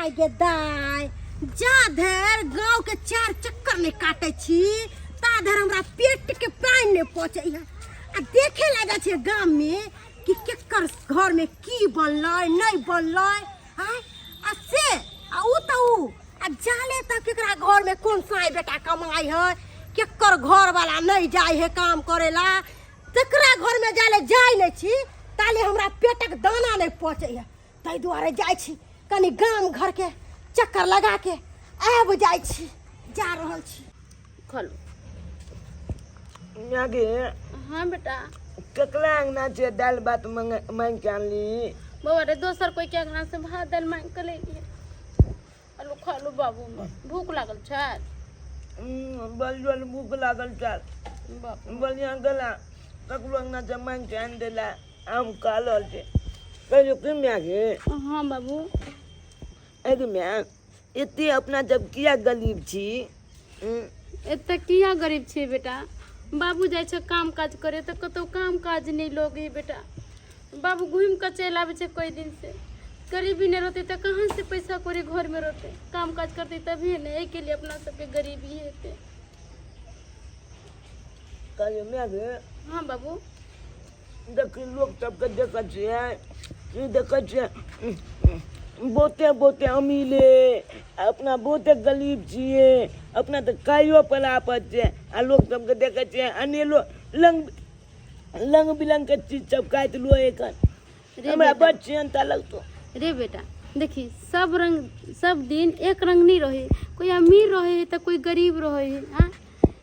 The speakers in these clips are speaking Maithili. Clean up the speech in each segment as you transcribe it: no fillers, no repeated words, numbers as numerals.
आइ गे दाइ, जा धरि गाँव के चार चक्कर नहि काटै छी ता धरि हमरा पेट के पानि नहि पचैया। आ देखे ला जाइ छियै गाम में कि केकर घर में की बनलै नहि बनलै। आय आ से आ उ तऽ उ आ जाले तऽ केकरा घर में कोन साई बेटा कमाइ है, केकर घर वाला नहि जाइ है काम करे ला, तकरा घर में जाले जाइ नहि छी ताले हमरा पेटक दाना नहि पचैया। ताहि दुआरे जाइ छी कनि गाम घर के चक्कर लगा के आबि जाइ छी, जा रहल छी। खलो गे। हाँ बेटा। केकरा अंगना से दालि भात मांगि के आनली? बौआ रे, दोसर कोई के अंगना से भात दालि मांगि के लेलियै। आलू खा लो बाबू, भूख लागल छै? बड़ जोर भूख लागल छै। बाप। बढ़िया गला ककरो अंगना से मांगि के आनि देला, आम खा रहल छै। कहियो की माय गे? हाँ बाबू। अरे माय, एते अपना जब किया गरीब छी? एते किया गरीब छी बेटा? बाबू जाइ छै काम काज करे तऽ कतौ काम काज नहि लगे बेटा। बाबू घूमि कऽ चलि आबै छै कई दिन से। गरीबी नहि रहतै तऽ कहाँ से पैसा कौड़ी घर में रहतै? काम काज करतै तभिए ने। एहिके लिए अपना सबके गरीबी हेतै। कहलियै माय गे। हाँ बाबू। देखी लोक सबके देखै छियै की देखै छियै बहुते बहुते अमीरे, अपना बहुते गरीब छियै। अपना तऽ खाइयो पर आफत छै आ लोक सबके देखै छियै अनेलो रंग रंग बिरंगके चीज सब खाइत रहै एखन। रे हमरा बेटा। बड़ चिंता लगतो। रे बेटा देखी, सब रंग सब दिन एक रंग नहीं रहे। कोई अमीर रहे है तो कोई गरीब रहे है। हाँ,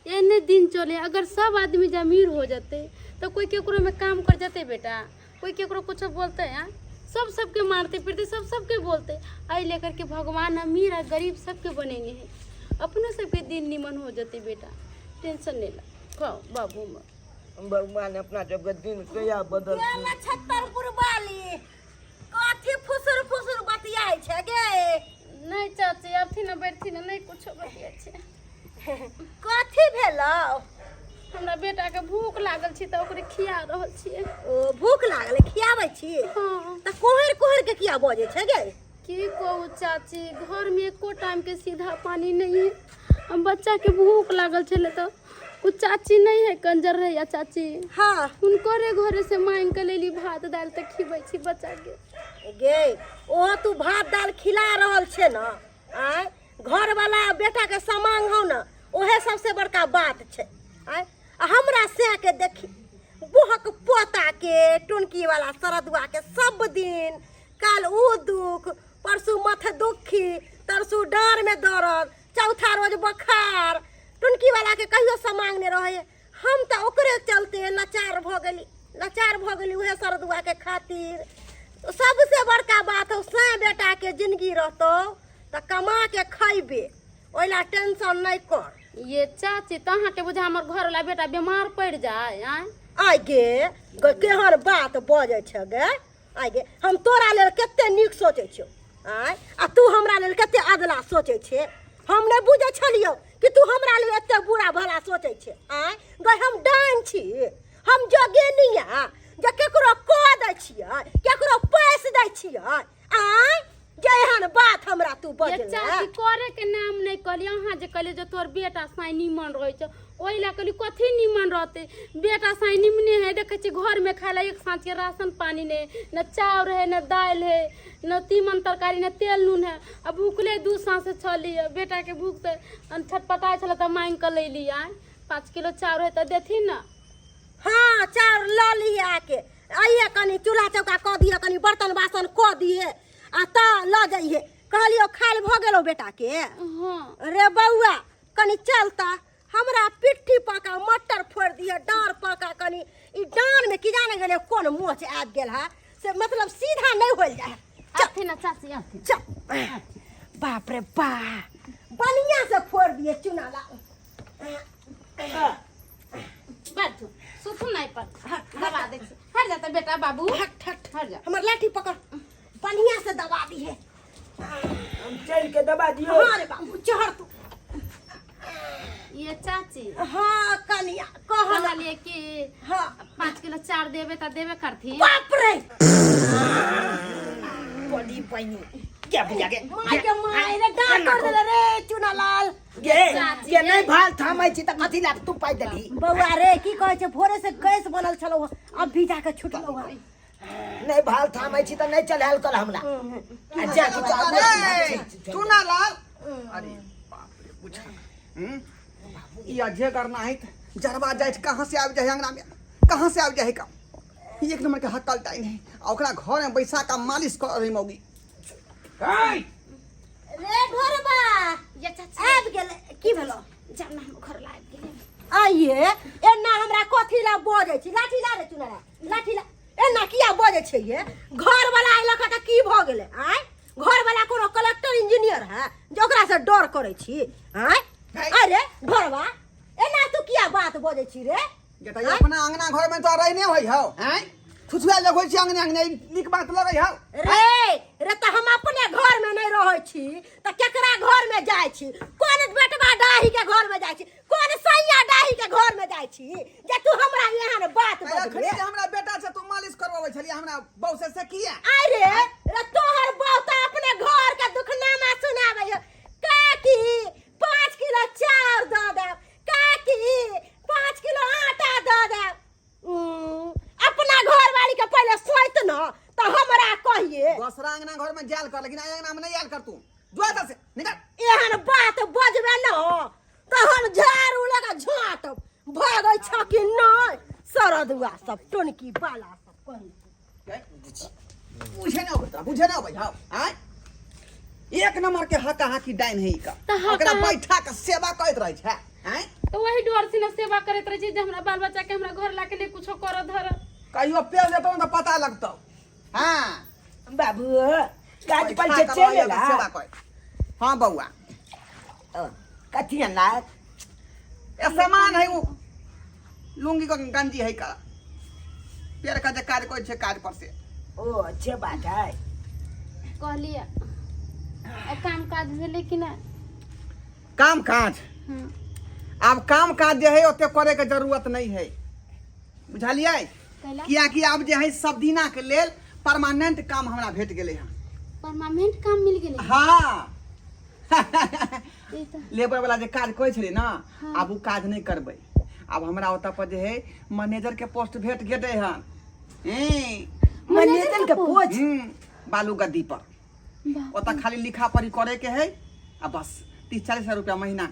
एहने दिन चले। अगर सब आदमी जे अमीर हो जाते तो कोई केकरो में काम कर जाते बेटा? कोई केकरो कुछ बोलते? हाँ, सब सबके मारते पीटते, सब सबके बोलते। एहि लेकर के भगवान अमीर आ गरीब सबके बनेने है। अपनो सबके दिन निमन हो जाते बेटा, टेंशन नहीं ला। खाओ बाबू। भगवान अपना सबके दिन कहिया बदलतै? नक्षत्रपुर वाली कथी फुसुर फुसुर बतियाइ छै गे? नहीं चाची, अबथी ना बैठथी ना, नहीं कुछो बतियाइ छै। कथी भेलौ? हमरा बेटा के भूख लागल छै तऽ ओकरे खिया रहल छियै। ओ भूख लागल खियाबै छी? हाँ। तऽ कोहरि कोहरि के किया बजै छै गे? की कहू चाची, घर में एको टाइम के सीधा पानी नहीं है। हम बच्चा के भूख लागल छलै तऽ ओ चाची नहीं है, कंजर रहे या चाची। हाँ। हुनकरे घरे से मांगि के लेली भात दालि तऽ खिबै छी बच्चा के। गे ओ तू भात दालि खिला रहल छै ने, आँय घर वाला बेटा के समांग हौ ने, ओहे सबसे बड़का बात छै। आँय आ हमरा से के देखी बुहक पोता के टुनकी वाला सरदुआ के सब दिन काल ऊ दुख, परसू मथ दुखी, तरसू डाँर में दर्द, चौथा रोज बोखार। टुनकी वाला के कहियो समांग नहीं रहे। हम तऽ ओकरे चलते लाचार भऽ गेली, लाचार भऽ गेली उहे सरदुआ के खातिर। सबसे बड़का बात हौ से बेटा के जिंदगी रहतौ तऽ कमा के खैबे, ओहि ला टेंशन नहीं कर। ये चाची, तऽ अहाँके बुझा हमर घरवाला बेटा बीमार पड़ि जाय? आँय आइ गे, केहन बात बजै छै गे। आइ गे, हम तोरा लेल कते नीक सोचै छियौ, आँय आ तू हमरा लेल कते अदला सोचै छे। हम नहि बुझै छलियौ कि तू हमरा लेल एते बुरा भला सोचै छे। आँय गै, हम डाइन छी, हम जोगिनिया जे केकरो कऽ दै छियै, केकरो पैस दै छियै। आँय जे एहन बात हमरा तू ये बजले। चाची, करे के नाम नहीं कहलियै। अहाँ जे कहलियै जे तोहर बेटा साई निमन रहै छै, ओहि लए कहलियै कथी निमन रहतै बेटा साई? निमने है। देखै छी घर में खाय ला एक साँझ के राशन पानी नहीं, न चाउर है, न दालि है, न तीमन तरकारी, न तेल नून है। आ भूखले 2 साँझ से छलियै। बेटा के भूख से छटपटाइ छलै तऽ मांगि कऽ लैली। आँय 5 किलो चाउर है तऽ देथिन ने? हाँ चाउर लऽ लिहे, आके आइए कनि चूल्हा चौका कऽ दिहे, कनि बर्तन बासन कऽ दिहे आ तऽ लऽ जइहे। कहलियौ खायल भऽ गेलौ बेटा के? हाँ। रे बौआ कनि चल तऽ हमरा पिट्ठी पका मटर फोड़ि दिहे, डाँर पका कनि। ई डाँर में की जाने गेलै कोन मोच आबि गेल है से, मतलब सीधा नहीं होल जाए। चल। आथिन ना चाची, आथिन। चल। बाप रे बा, बढ़िया से फोड़ दिए चुना ला। बैठू सुथू नहीं पर दबा दे। हट जाता बेटा बाबू, हट हट हट जा। हमर लाठी पकड़, बढ़िया से दबा दी है। हम चल के दबा दियो। हाँ रे बाबू, चढ़ तू। ये चाची। हाँ कनिया, कह ना। कहलिए कि हाँ। 5 किलो चार देबे त देबे करथिन। बाप रे, बड़ी बहिनी क्या बुझा के माय के माय रे डांट कर देले रे चुनालाल। गे गे नहीं भाल थामै छी त कथी ला तू पाइ देलही? बौआ रे की कहै छै, भोरे से गैस बनल छलौ, अब भी जाके छुटलौ हँ। नहीं भाल थामै छी त नहीं चढ़ायल कर हमरा। आ जा के चल। अरे चुना लाल, अरे बाप रे, बुझा ई अझे करना है जरबा जाय छै, कहाँ से आबि जाय अंगना में, कहाँ से आबि जाय का ई एक नंबर के हकल टाइन है। आ ओकरा घर में बैसा का मालिश कर रही मौगी। रे ढोरबा ये चाची आबि गेलै। की भेलो? जब ना हम घर लाबि गेलै। आइए एना हमरा कथी ला बजै छी? लाठी ला रे चुनरा, लाठी ला। एना किया बजै छै ये? घर वाला अयलक तऽ की भऽ गेलै? आँय, घर वाला कोनो कलेक्टर इंजीनियर है जे ओकरा से डर करै छी? आँय, अरे ढोरबा एना तू किया बात बजै छी रे? जे तऽ अपना अंगना घर में तो रहने होई हौ हैं, छुछुआ जग होइ छी अंगने अंगने, ई नीक बात लगै हौ? रे रे, तऽ हम अपने घर में नहीं रहै छी तऽ केकरा घर में जाइ छी? कोन बेटवा डाही के घर में जाइ छी? कोन सैया डाही के घर में जाइ छी जे तू हमरा एहन बात अखनी बजबे? जे हमरा बेटा से तू मालिश करवाबै छलियै हमरा बहू से, से किया? अरे रे, तोहर बहू तऽ अपने घर के दुखनामा सुनाबै है, काकी 5 किलो चाउर दऽ देब, काकी 5 किलो आटा दऽ देब। अपना घर वाली के पहले सोच न तऽ हमरा कहिए। दोसरा अंगना घर में जायल कर, लेकिन आइ अंगना में नहीं आयल कर। तू जो एतऽ से निकल। एहन बात बजबे न तऽ हम झाड़ू लगा झाँटब। भगै छ कि नहि सरदुआ सब टोनकी बाला सब कही। बुझे ना अबै तोरा, बुझे ना अबै हौ आँय? एक नंबर के हका हाकी डाइन है ई का। तऽ हका- ओकरा बैठा के सेवा करैत रहै छै आँय? तऽ वही डर से न सेवा करैत रहै छी जे हमरा बाल बच्चा के हमरा घर लाके नहि कुछो कर धर। कहियो पेल जेतौ ने तऽ पता लगतौ। हाँ बाबू काज पर बैठा से के चलि रहैया एला? तऽ सेवा कर। हाँ बौआ। कथी अनला? ए सामान है, वो लुंगी को गंजी है का पेड़ का जे काज करै छै काज पर से। ओ अच्छे बात है। कहलियै आ काम काज भेलै कि नहि? काम काज? हँ। आब काम काज जे है ओते करे के जरूरत नहीं है, बुझलियै? कैला? कियाकि आब जे है सब दिना के लेल परमानेंट काम हमरा भेट गेलै हन। परमानेंट काम मिल गेलै? हाँ। ई तऽ लेबर वाला जे काज करै छलियै ने, आब ओ काज नहि करबै। आब हमरा ओतऽ पर जे है मैनेजर के पोस्ट भेट गेलै हन। मैनेजर के पोस्ट? बालू गद्दी पर। बाप। ओतऽ खाली लिखा पढ़ी करे के है आ बस 30-40 हजार रुपया महीना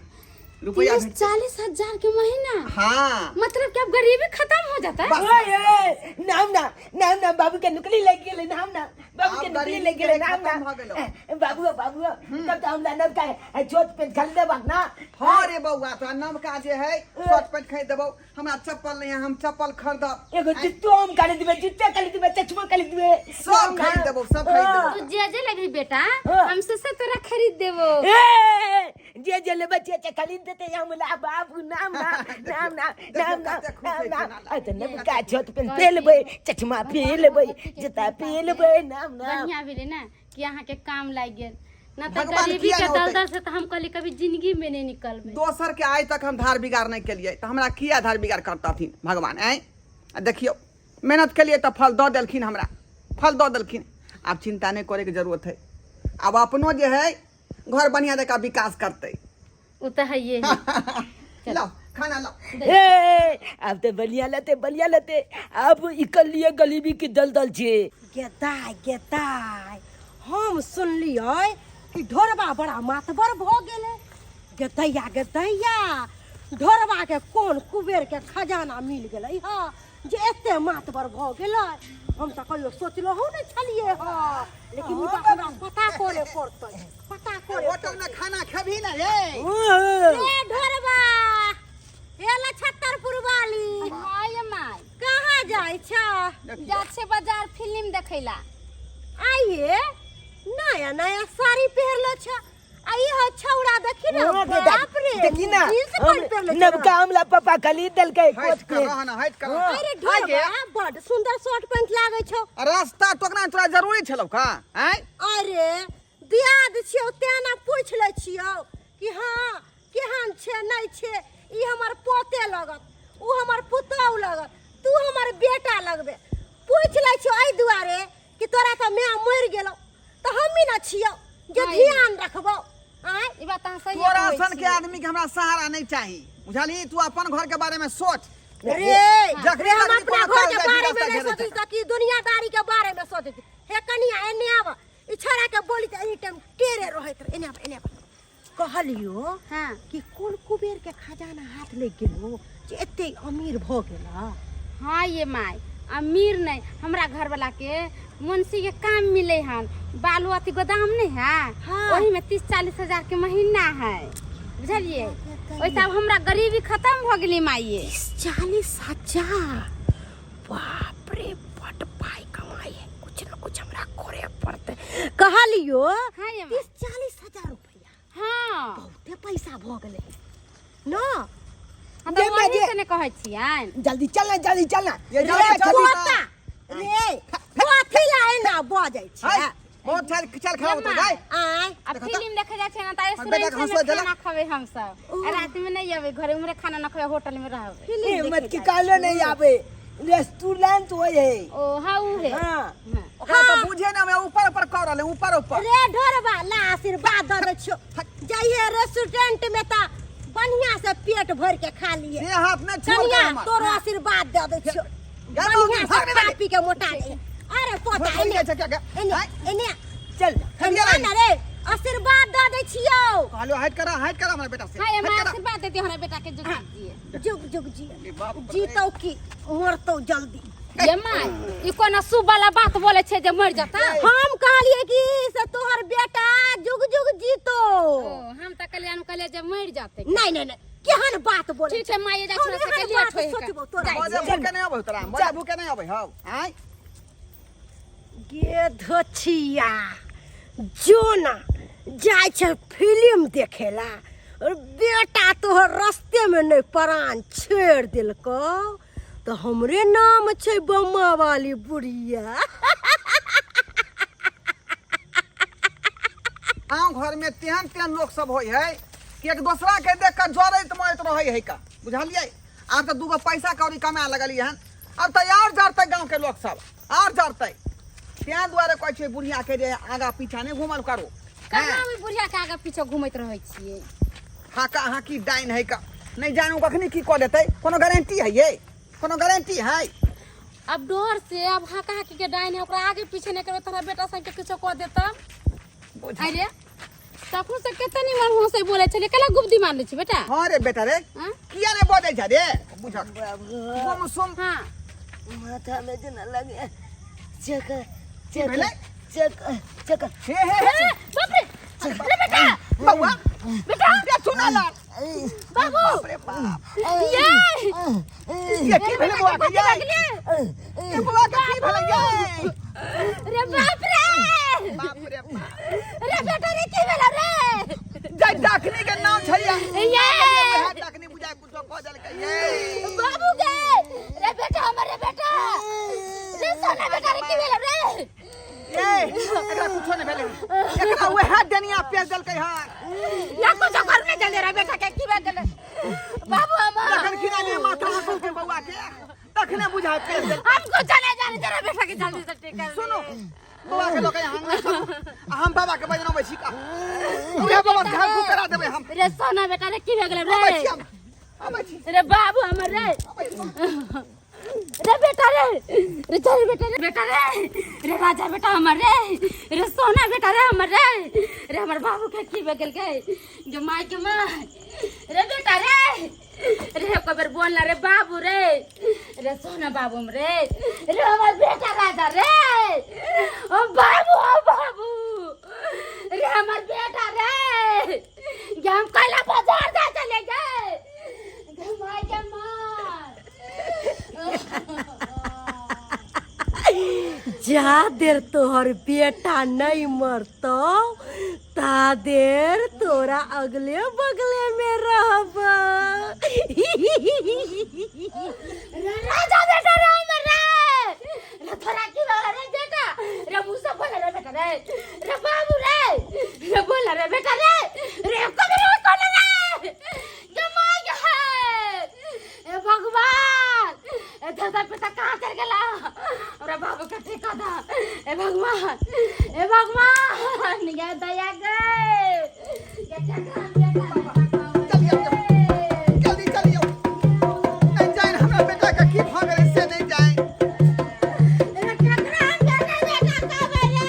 रुपया 30 भेट। 40 हजार के महीना? हाँ। मतलब कि अब गरीबी खत्म हो जाता है। बस। ओए ओए, नाम ना नाम ना, बाबू के नौकरी लग गेलै। नाम ना, बाबू के आब नौकरी गरीबी लग गेलै। नाम ना। खत्म भऽ गेलौ। बाबू बाबू, तब तऽ हमरा नवका छोट पेंट खरीदेबाक ना? हाँ रे बौआ, तोरा नवका जे है शर्ट पैंट खरीद देबौ। हमरा चप्पल नहीं है, हम चप्पल खरीदब। एगो जुत्तो हम खरीदबै, जुत्तो खरीदबै, चश्मो खरीदबै। सब खरीद देबौ, सब खरीद देबौ। तू जे जे लेबही बेटा, हाँ। हम से तोरा खरीद देबो। ए जे जे लेबै जे जे खरीद देतै हमरा बाबू। नाम ना नाम ना नाम ना कते खुश नाम होइ ना। छै नाला। आ तऽ नवका छोट पेंट पेलबै, चश्मा पेलबै, जूता पेलबै। नाम ना। बढ़िया भेलै ने कि अहाँके काम लागि गेल ना तऽ भगवान गरीबी किया के ने होतै? दलदल से तऽ हम कहली कभी जिंदगी में नहीं निकलबै। दोसर के आइ तक हम धार बिगाड़ नहीं केलियै तऽ हमरा किया धार बिगाड़ करतथिन भगवान आँय? आ देखियौ, मेहनत केलियै तऽ फल दऽ देलखिन, हमरा फल दऽ देलखिन। आब चिंता नहीं करे के जरूरत है। आब अपनो जे है घर बढ़िया जकाँ विकास करतै। ओ तऽ है है। लाओ खाना लाओ। ए आब तऽ बढ़िया लेते, बढ़िया लेते। आब निकल लिए गरीबी के दलदल छे। गेदाय गेदाय, हम सुनलियै कि ढोरबा बड़ा मातबर भऽ गेलै। गेदैया गेदैया, ढोरबा के कोन कुबेर के खजाना मिल गेलै हँ जे एते मातबर भऽ गेलै? हम तऽ कहियो सोचलहुँ नहि छलियै हँ, लेकिन ई बात हमरा पता करे पड़तै, पता करे। होटल में खाना खेबही ना रे? ए ढोरबा, ए लछत्तरपुर वाली। हाँ ये माय। कहाँ जाइ छ? जा छै बाजार फिल्म देखैला। आइए नया नया साड़ी पहिरलो छ आ ई हो छौड़ा देखी ने। हाँ, बेटा, बाप रे, देखी ना, जींस हम पैंट पहिरलो छ। नवका हमला पापा खरीद देलकै हटि कोट कर पे। रह ना, हटि कर। अरे ढोरबा, बड सुंदर शर्ट पैंट लागे छौ। रास्ता टोकना तोरा जरूरी छलौ का आँय? अरे दियाद छियौ तें ना पूछि लै छियौ कि हाँ केहन छै नहि छै। ई हमर पोते लगत, ओ हमर पुतहु लगत, तू हमर बेटा लगबे। पूछि लै छियौ एहि दुआरे कि तोरा तऽ माय मरि गेलौ तऽ हमही ने छियौ। जे ध्यान रखबो। आँय ई बात अहाँ सही तोरा कहै सन के छियै। आदमी के हमरा सहारा नहीं चाही, बुझलही? तू अपन घर के बारे में सोच। रे जखनी रे हम तखनी अपना कोनो घर के काज बारे जाइ में छी, नहीं रास्ता सोचै घेरै छी कि दुनियादारी के बारे में सोचै छी। हे कनिया, एने आब। ई छोड़ा के बोली त एनी टाइम टेरे रहैत रहे। एने आब, एने आब। कहलियो हाँ कि कोन कुबेर के खजाना हाथ लागि गेलो जे एते अमीर भऽ गेला? हाँ ये माय, अमीर नहीं, हमरा घर वाला के मुंशी के काम मिले हन, बालू अथी गोदाम नहीं है। हाँ। वही में 30-40 हजार के महीना है, बुझलिए? वैसे अब हमरा गरीबी खत्म हो गेली माइये। 30-40 हजार, बाप रे, बड पाई कमाई है। कुछ न कुछ हमरा करे पड़ते। कहलियो हाँ ये माय। 30-40 हजार रुपया? हाँ। बहुते पैसा भऽ गेलै न। हाँ, तऽ जे वही जे- से ने कहै छियनि। जल्दी चल ना, जल्दी चल ना। ये रे जल्दी चल। पोता रे, कथी ला एना बजै छै? हाय, बहुत चल चल खराब होता ये जाय। आँय आ देखो तऽ। फिल्म देखे जाइ छै ने तऽ हमर बेटा के रेस्टोरेंट हँसुआ में देलक। खाना खबै हमसब, आ रात में नहीं अबै घरे, उम्हरे खाना न खबै, होटल में रहबै। फिल्म मत देखे की जाइ कहलो नहीं आवे, रेस्टोरेंट होय है। ओ हाँ, उ है। हाँ। हाँ। ओकरा तऽ बुझे ना, ऊपर ऊपर कर रहले, ऊपर ऊपर। रे ढोरबा, ला आशीर्वाद दऽ दै छियौ, जाइए रेस्टोरेंट में तऽ बढ़िया से पेट भर के खा लिए। से हाथ में छोड़ कनिया के हमर। तोरो आशीर्वाद दऽ दै छियौ, जा बाबू, बढ़िया भाग से रे। खा पी के मोटा जाइए। अरे पोता, भाग एने जाइ छै क्या क्या? एने आँय, एने चल। एने आ ना रे, आशीर्वाद दऽ दै छियौ। कहलियो हाइट करा, हाइट करा हमरा बेटा से। हाँ ये हाइट माँ, करा। आशीर्वाद देती हमरा बेटा के, जुग जिए। जुग जुग जी अरे बाप रे। जीतौ की मरतौ जल्दी। ये माँ, ई कोनो शुभ वाला बात बोले छै जे मर जाता? हम कहलिए कि से तोहर बेटा जुग जुग जीतो। ओ, हम तऽ कल्याण कहलिए जे मर जाते। नहीं नहीं नहीं, केहन बात बोले? ठीक छै माँ, ये जाइ हम छै से एहन लेट बात होय। सोचबो तोरा? बजे भूखे नहीं अबै तोरा, बजे भूखे नहीं अबै हौ। आँय गे धोछिया, जो ना जाइ छै फिल्म देखेला और बेटा तोहर रस्ते में नहीं प्राण छेड़ देलको तऽ हमरे नाम छै बम्मा वाली बुढ़िया। गाँव घर में तेहन तेहन लोग सब होइ है कि एक दोसरा के देख कर जरैत मरैत रहै है का, बुझलियै? आब तऽ दूगो पैसा कौड़ी कमाए लगलियै हन, आब तऽ आओर जरतै गाँव के लोग सब, आओर जरतै। तें दुआरे कहै छियै बुढ़िया के जे आगा पीछा नहि घूमल करू। कहाँ ओहि बुढ़िया के आगा पीछा घूमैत रहै छियै? हाका हाकी डाइन है का, नहीं जानू कखनी की कऽ देतै। कोनो गारंटी है ये? कोनो गारंटी है? अब डर से अब हाका हाकी के डाइन है, ओकरा आगे पीछे नहीं करबै, तोरा बेटा संग के किछो कऽ देता। अरे तखन से कते निमन मुँह से बोले छलियै, केला गुप्ती मारने छी बेटा? हाँ रे बेटा रे। हाँ? किया नहीं बजै छ रे? बुझक गुम सुम। हाँ। माथा में जेना लगे चक्कर चक्कर भेलै? चक्कर चक्कर। हे हे हे, बाप रे, अरे बेटा। बौआ। बेटा। ये सुना ला। बाबू। बाप रे बाप। ये ये की भेलै बौआ के? ये ये बौआ के की भेलै ये? रे बाप रे। बाप रे बाप। रे बेटा रे, की भेलै रे? जाय डाकनी के नाम छै ये। ये वएह डाकनी बुझाय कुछो कऽ देलकै ये। बाबू गे, रे बेटा हमर, रे बेटा रे, सोना बेटा रे, की भेलै रे? ये एकरा कुछो नहि भेलै, एकरा वएह डनिया पेश देलकै हन। या कुछो कर नहीं जल्दी रे बेटा के, की भेल गेलै बाबू हमर? जखन खिना माथा हंसल के बौआ के, तखने बुझाय पेश देलकै। हमको चले जाने जरा, बेटा के जल्दी से ठीक कर। सुनो, बौआ के लऽ के यहाँ अंगना चलू आ हम बाबा के बजनबै छी का उहे बाबा झाड़ फूक करा देबै हम। रे सोना बेटा रे, की भे गेलै अबै रे? छी हम, अबै छी। रे बाबू हमर रे, रे बेटा रे, रे चल बेटा रे, बेटा रे, रे राजा बेटा हमर रे, रे सोना बेटा रे हमर रे, रे हमर बाबू के की भे गेल गे? गे माय के माय, रे बेटा रे, रे एको बेर बोल ना रे बाबू रे, रे सोना बाबू हम रे, रे हमर बेटा राजा रे, ओ बाबू, ओ बाबू रे, हमर बेटा रे गे, हम कैला बाजार जा चले गए गे माय के माय। जा देर तोहर बेटा नहीं मरतो ता देर तोरा अगले बगले में रहब। रे राजा बेटा रे हमर रे, रे तोरा की भगल रे बेटा? रे मुँह से बोल रे बेटा रे, रे बाबू रे, रे बोल रे बेटा रे, रे कब रे कोन रे गे माय गे, ए भगवान, ए दादा पिता कहाँ चल गेला? हमरा बाबू के ठीक कर दा, ए भगवान, ए भगवान, ये दया कर। चलियौ, जल्दी चलियौ। नहि जानि हमरा बेटाके की भऽ गेलै से नहि जानि। केकरा हम बेटा बेटा कहबै रे?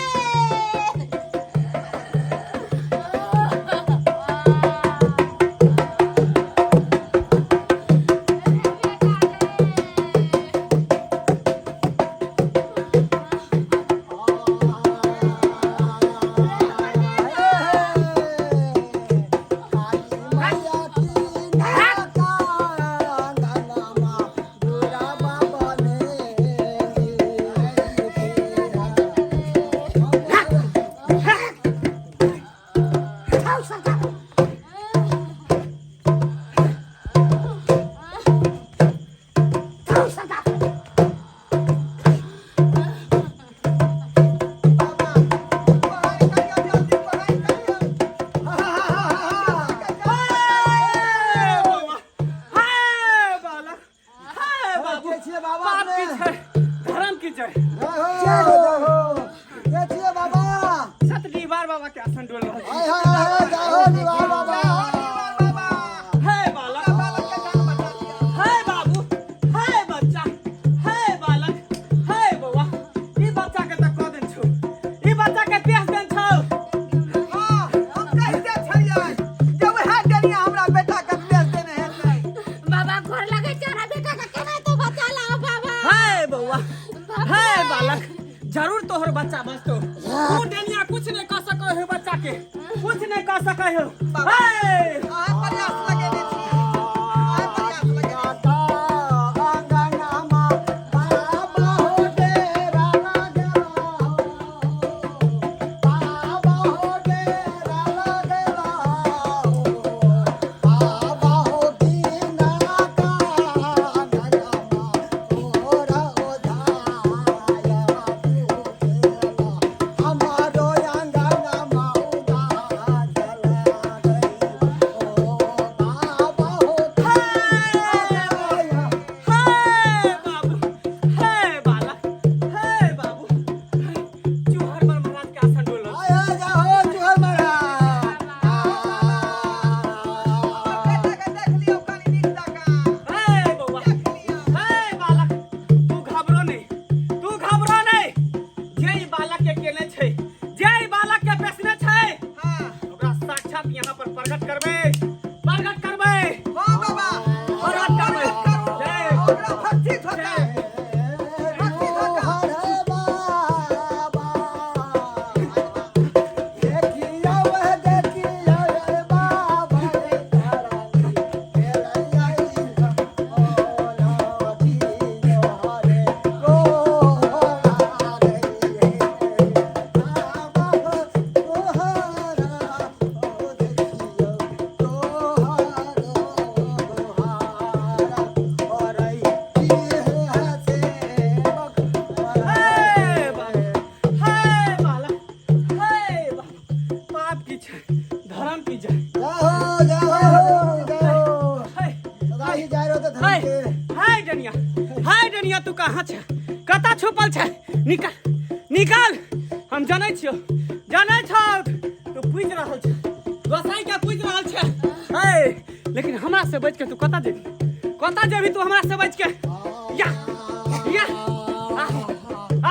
हे बालक, हे बाबू, पाप की जय, धर्म की जय। सतदीवार बाबा के आसन डोल रहल छै। हे बालक, हे बाबू, हे बच्चा, हे बालक, हे बौआ, ई बच्चा के तऽ कऽ देन छौ, ई बच्चा के पेश देन छौ। हाँ, हम कहिते छलियै जे वएह डलिया हमरा बेटाके बेच देने हेतै। बाबा गोर लगै छै, हमरा बेटा के केना तू बचा ला बाबा। हे बौआ, हे बालक, जरूर तोहर बच्चा बचतो। तू डनिया कुछ नहीं कह सकै हो बच्चा के, कुछ नहीं कह सकै हो। हे अहाँ प्रयास लगेने छी, अहाँ प्रयास लगेने छी। हे बाबू, हे बालक, हे बाबू, चूहर पर महाराज के आसन डोल रहल छै। बेटाके देख लियौ कनि नीक जकाँ। हे बौआ, हे बालक, तू घबरो नहीं, तू घबरो नहीं। जे ई बालक के केने छै, जे ई बालक के बेचने छै, हाँ, ओकरा साक्षात यहाँ पर प्रकट करबै, प्रकट करबै, हाँ बाबा, प्रकट करबै। जय ओकरा भक्ति धोखा, भक्ति धोखा। हे बाबू, हे बालक, हे बाबू, पाप की जय, धर्म की जय। हे हे हे डनिया, हे डनिया, तू कहाँ छै? कतऽ छुपल छै? निकाल, निकाल। हम जनै छियौ, जनै छौ, तू पूछि रहल छै, गोसाई के पूछि रहल छै। हे, लेकिन हमरा से बच के तू कतऽ जेबी? कतऽ जेबी तू हमरा से बच के? या या आ आ आ या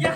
या।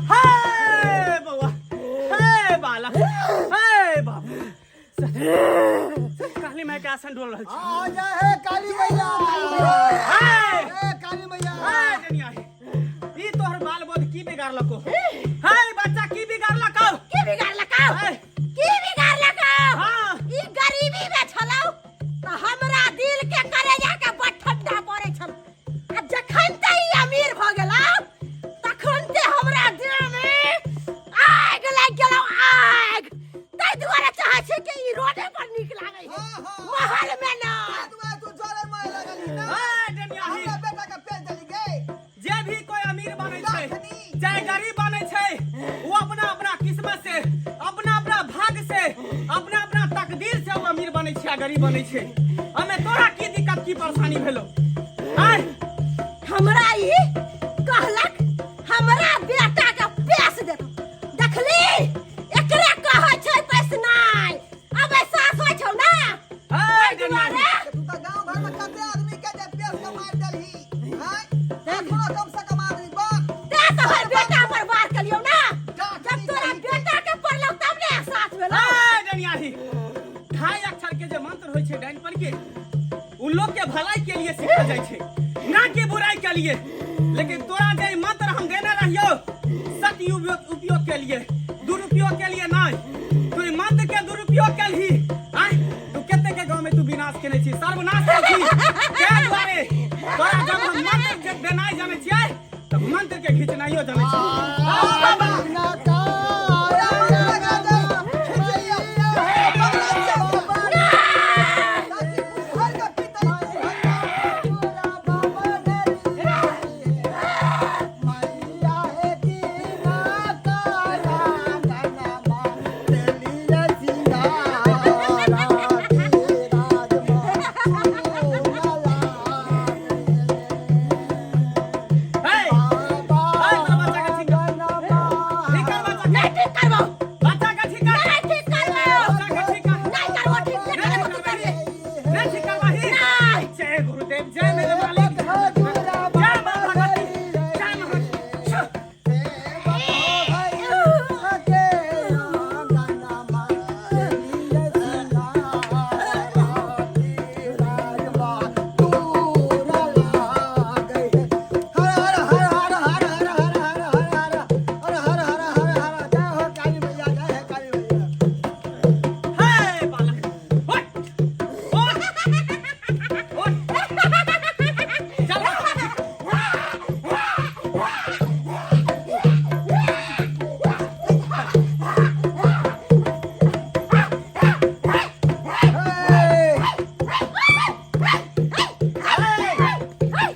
हे बौआ, हे बालक, हे बाबू, काली माय के आसन डोल रहल छै। हे हे डनिया, ई तोहर बाल बोध की बिगाड़लको? हे बच्चा की बिगाड़लको? की बिगाड़लकौ? हे की बिगाड़लकौ? अपना अपना तकदीर से ओ अमीर बनै छै आ गरीब बनै छै। हमे तोरा की दिक्कत की परेशानी भेलो? आय हमरा ई कहलक हमरा बेटा के पेश देतो। देखली एकरे कहै छै पैसनाइ। अब एहसास होइ छौ ना? हाय दुआरे तू तऽ गाँव घर में कते आदमी के जे पेश के मारि देलही हैं? अखनो कम से कम आदमी बा ते तो हर बेटा पर वार कलियौ ना। जब तोरा बेटा के पड़लौ तब ने एहसास भेलौ। हाय डनियाही, ढाई अक्षर के जे मंत्र होइ छै डाइनपन के, उ लोग के भलाई के लिए सिखल जाइ छै, ना कि बुराई के लिए। लेकिन तोरा जे मंत्र हम देने रहियो सत्य उपयोग के लिए, दुरुपयोग के लिए नहीं। तू ई मंत्र के दुरुपयोग केलही, आय तू कते के गांव में तू विनाश केने छी, सर्वनाश केने छी। ते दुआरे तोरा जब हम मंत्र जे देनाइ जानै छियै तऽ मंत्र के घिचनाइयो जानै छियै। हे, हे, तोरा बच्चा के ठीक कर। ठीक कर बच्चा के। नहीं ठीक करबो। बच्चा के ठीक कर। नहीं ठीक करबो। बच्चा के ठीक कर। नहीं करबो ठीक, जे नहीं करबो तू ठीक करबे। नहीं ठीक करबाही। नहीं। जय गुरुदेव, जय मेरे मालिक, जय मां भगवती, जय महा। हे बालक, उठ उठ उठ, चल बच्चा।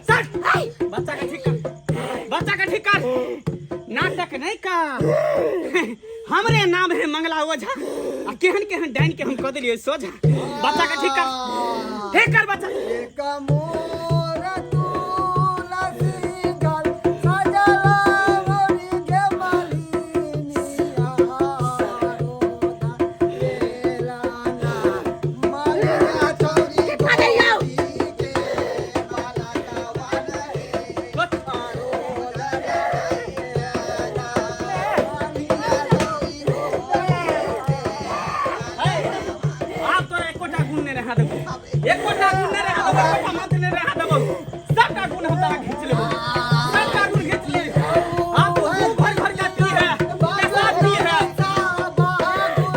सर, बच्चा के ठीक कर, बच्चा के ठीक कर। नाटक नहीं कर। हमरे नाम है मंगला ओझा, आ केहन केहन डाइन के हम कह देलियै सोझा। बच्चा के ठीक कर, ठीक कर बच्चा। उठ। आब तोरा एकोटा गुण नहि रहा देबो, एकोटा गुण नहि रहा देबो, एकोटा मंत्र नहि रहा देबो। सबटा गुण हम तोरा घीच लेबो, सबटा गुण घीच ले। आब तू मुंह भर भर के पी है, पेशाब पी है।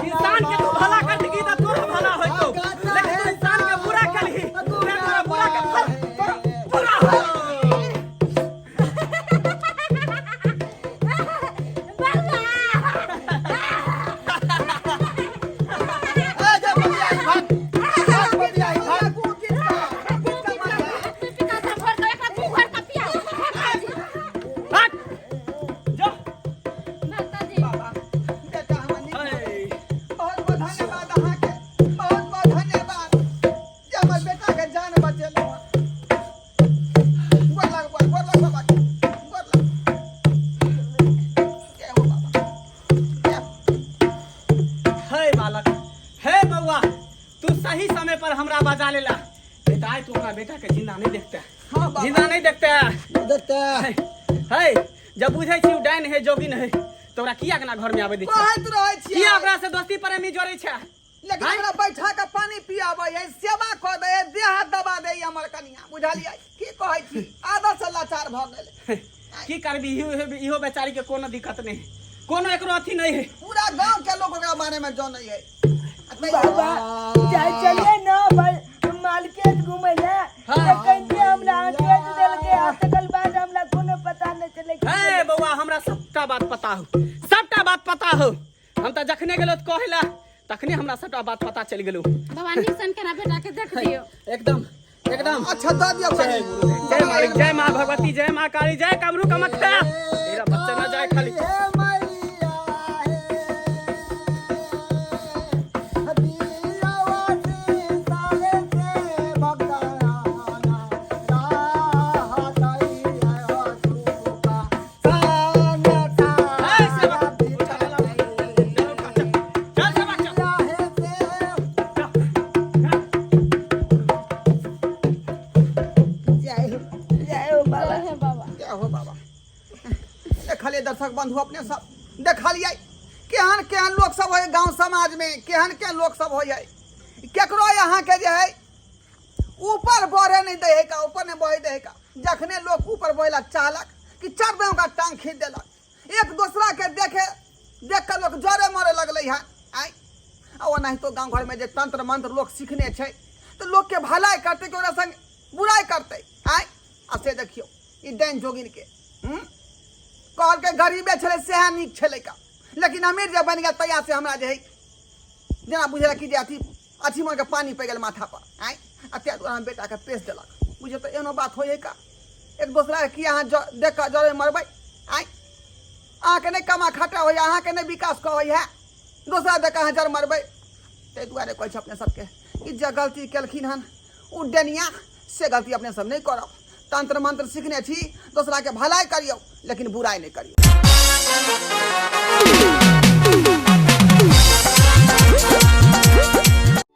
इंसान के तू भला कर देगी तऽ तोरो भला होइतौ, लेकिन तू इंसान के बुरा केलही, तें तोरा बुरा के फल तोरा बुरा होइतौ। हट जो। माताजी। हे। बहुत बहुत धन्यवाद अहाँके, बहुत बहुत धन्यवाद जे हमर बेटा के जान बचेलहुँ। गोर लाग बौआ, गोर लाग बाबा, गोर लाग। जय हो बाबा, जय हो। हे बालक, हे बउआ, तू सही समय पर हमरा बजा लेला, नहीं तो आइ तू अपना बेटा के जिंदा नहीं देखते। हाँ बाबा। जिंदा नहीं देखते। देखते। हे, जब बुझै छी उ डाइन है, जोगिन है, तो ओकरा किया के ना घर में आबै दै छै? कहैत रहै छियै। किया ओकरा से दोस्ती प्रेमी जोड़ै छै? लेकिन हमरा बैठा के पानी पियाबै है, सेवा कऽ दै है, देह हाथ दबा दै हमर कनिया, बुझलियै की कहै छी? आदत से लाचार भऽ गेलै। की करबी, इहो इहो बेचारी के कोनो दिक्कत नहीं, कोनो एकरो अथी नहीं है। पूरा गांव के लोग ओकरा बारे में जानै है। बाबा जाय चलिए ना भाई मार्केट घूमे ले। हाँ। तऽ कहते हमरा केस देलकै, आ तकर बाद हमरा कोनो पता नहि चलै। हे बौआ, हमरा सबटा बात पता हो, सबटा बात पता हो। हम तऽ जखने गेलो तऽ कहेला तखने हमरा सबटा बात पता चलि गेलो। बाबा नीक सन केना बेटा के देख दियौ। एकदम एकदम। अच्छा दऽ दियौ कनि। जय मालिक, जय माँ भगवती, जय माँ काली, जय कमरू कमख्या। तेरा बच्चा ना जाए खाली। हे मैया हे, बंधु अपने सब देखलियै केहन केहन लोक सब होइ गाँव समाजमे, केहन केहन लोक सब होइ है। केकरो अहाँके जे है ऊपर बढ़े नहीं दै है का, ऊपर नहीं बढ़े दै है का। जखने लोग ऊपर बढ़े ला चाहलक कि चढ़ दे ओकरा टांग खींच देलक। एक दोसरा के देखे देख के लोग जरे मरे लगलै हन। आइ आ ओनाहितो गाँव घरमे जे तंत्र मंत्र लोक सीखने छै तऽ लोकके भलाइ करतै कि ओकरा संग बुराइ करतै? आइ आ से देखियौ ई डाइन जोगिन के कहलकै गरीबे छलै सएह नीक छलै का, लेकिन अमीर जे बनि गेल तहिया से हमरा जे है जेना बुझलक कि जे अथी अथी मनके पानि पड़ि गेल माथा पर। आँय, आ ताहि दुआरे हम बेटाके पेश देलक। बुझियौ तऽ एहनो बात होइ है का? एक दोसराके की अहाँ देख कऽ जरे मरबै? आँय, अहाँके नहि कमा खटा होइए, अहाँके नहि विकास कऽ होइए, दोसरा देख कऽ अहाँ जर मरबै? ताहि दुआरे कहै छी अपने सबके कि जे गलती केलखिन हन ओ डनिया, से गलती अपने सब नहि करब। तंत्र मंत्र सीखने छी, दोसराके भलाई करियौ लेकिन बुराइ नहि करियौ।